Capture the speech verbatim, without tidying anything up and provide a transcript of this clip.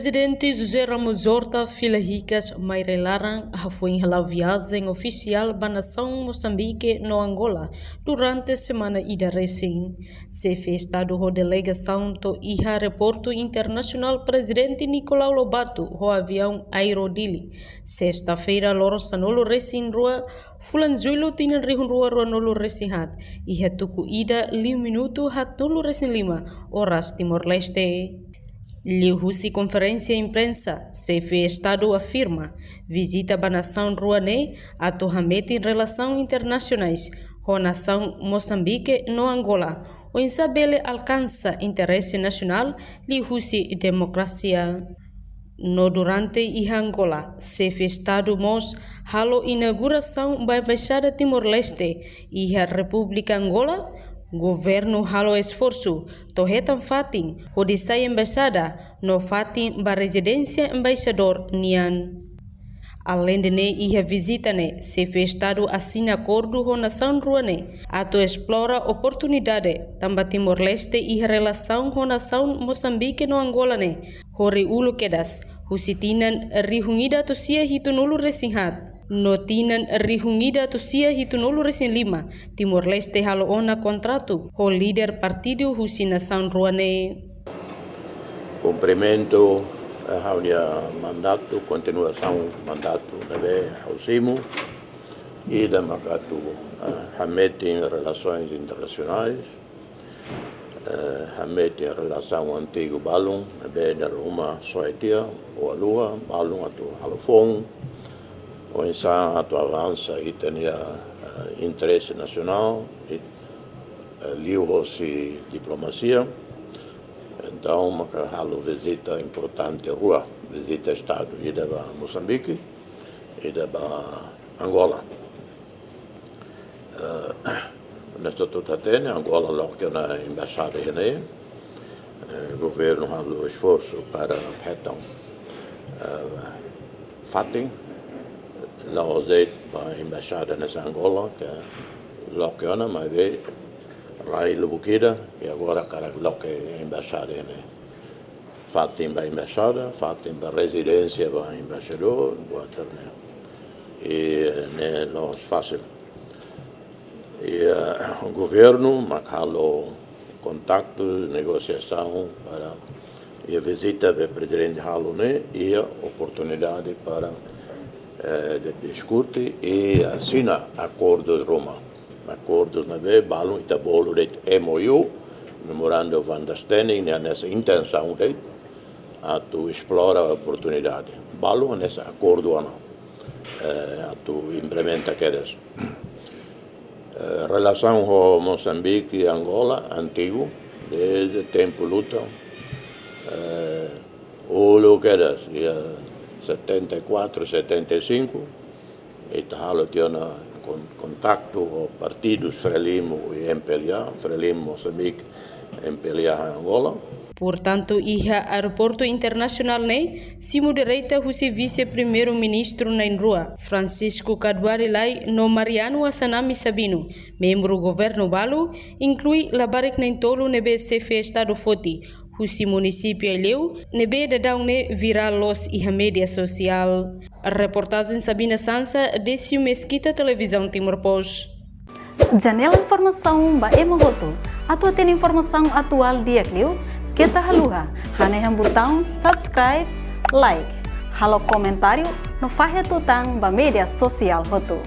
Prezidente José Ramos Horta fila hikas mai rai-laran hafoin hala'o viajen ofisiál ba nasaun Mosambike no Angola durante semana ida resin. Xefe Estadu ho delegasaun to'o iha Aeroportu Internasionál Prezidente Nicolau Lobato ho aviaun Aero Dili, sesta-feira loron sanulu-resin-rua fulan Jullu tinan rihun rua ruanulu-resin-haat, iha tuku ida liu minutu haatnulu-resin-lima oras Timor-Leste. Liuhusi konferénsia imprensa, Xefe Estadu afirma vizita ba nasaun rua ne'e atu hametin relasaun internasionais ho nasaun Mosambike no Angola, oinsá bele alkansa interese nasionál liuhusi demokrasia. No durante iha Angola, Xefe Estadu mós halo inaugurasaun ba Embaixada Timor-Leste iha Repúblika Angola. Governu halo esforsu to'o hetan fatin hodi sai embaixada no fatin ba rezidénsia embaixadór nian. Aleinde ne'e, iha vizita ne'e, Xefe Estadu asina akordu ho nasaun rua ne'e atu esplora oportunidade tanba Timor-Leste iha relasaun ho nasaun Mosambike no Angola ne'e horiuluk kedas, husi tinan rihun ida atus sia hitunulu-resin-haat no tinan rihun ida atus sia hitunulu-resin-lima, Timor-Leste halo ona kontratu ho líder partidu husi nasaun rua ne'e. Kumprimentu, eh, ha'u-nia mandatu, kontinuasaun mandatu ne'ebé ha'u simu, ida maka atu, eh, hametin relasoens internasionais, eh, hametin relasaun antigu balun, ne'ebé dala ruma soe tiha, oan lua, balun atu halo foun, oinsá atu avansa ita-nia, eh, interese nasionál, i, eh, liuhosi diplomasia. Entaun, maka halo vizita importante rua, vizita Estadu, ida ba Mosambike, ida ba Angola. Eh, onestu atu hatene, Angola loke ona embaixada iha ne'e. Eh, governu halo esforsu para hetan, eh, fatin, la'ós de'it ba embaixada hanesan Angola, ke loke ona, maibé rai lubuk ida, i agora hakarak loke embaixada iha ne'e. Fatin ba embaixada, fatin ba rezidénsia ba embaixadór, buat sira-ne'e. I ne'e la'ós fasil. I, eh, governu mak halo kontaktu, negosiasaun para iha vizita be prezidente halo ne'e, iha oportunidade para, eh, de diskute i asina akordu ruma. Akordu ne'ebé balun ita bolu de'it M O U, Memorandum of Understanding, ne'e hanesan intensaun de'it atu esplora oportunidade. Balun hanesan akordu ona, eh, atu implementa kedas. Eh, relasaun ho Mosambike, Angola, antigu, desde tempu luta, eh, uluk kedas, iha setenta e quatro, setenta e cinco, ita halo tiha ona kon-, kontaktu ho partidus Frelimo i M P L A, Frelimo Mosambike, M P L A Angola. Portantu, iha Aeroportu Internasionál ne'e, simu direta husi Vise-Primeiru-Ministru na'in-rua, Francisco Kaduari Lay no Mariano Assanami Sabino, membru governu balu, inklui labarik na'in-tolu ne'ebé Xefe Estadu foti, husi munisípiu Aileu, ne'ebé daudaun ne'e virál loos iha média sosiál. Reportajen Sabina Sansa, Décio Mesquita, Televizaun Timor Post. Janela informasaun ba ema hotu. Atu hatene informasaun atuál di'ak liu, keta haluha hanehan butaun subscribe, like, halo komentáriu no fahe tutan ba média sosiál hotu.